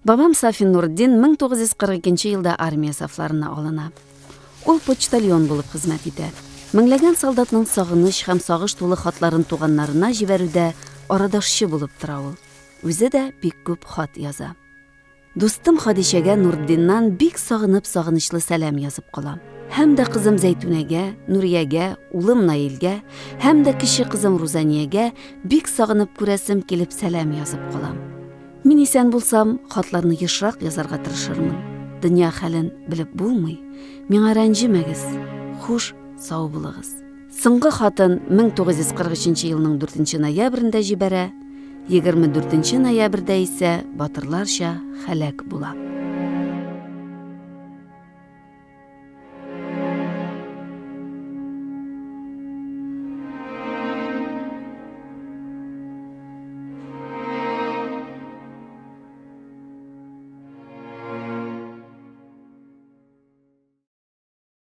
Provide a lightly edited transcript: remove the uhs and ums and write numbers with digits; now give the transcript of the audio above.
Бабам Сафин Нуртдин 1942 елда армия сафларына алына. Ул почтальон булып хезмәт итә. Меңләгән солдатның сагыныч һәм сагыш тулы хатларын туганнарына җибәрүдә арадашчы булып тора ул. Үзе дә бик күп хат яза. Дустым Хадичәгә Нуртдиннан бик сагынып сагынычлы сәлам язып калам. Һәм дә кызым Зәйтүнәгә, Нуриягә, улым Наилгә, һәм дә кече кызым Рузаниягә бик сагынып күрәсем килеп сәлам язып калам. Мин исән булсам, хатларны ешрак язарга тырышырмын. Дөнья хәлен белеп булмый. Миңа рәнҗемәгез. Хуш, сау булыгыз. Соңгы хатын 1943 елның 4 ноябрендә җибәрә, 24 ноябрьдә исә батырларча һәлак була.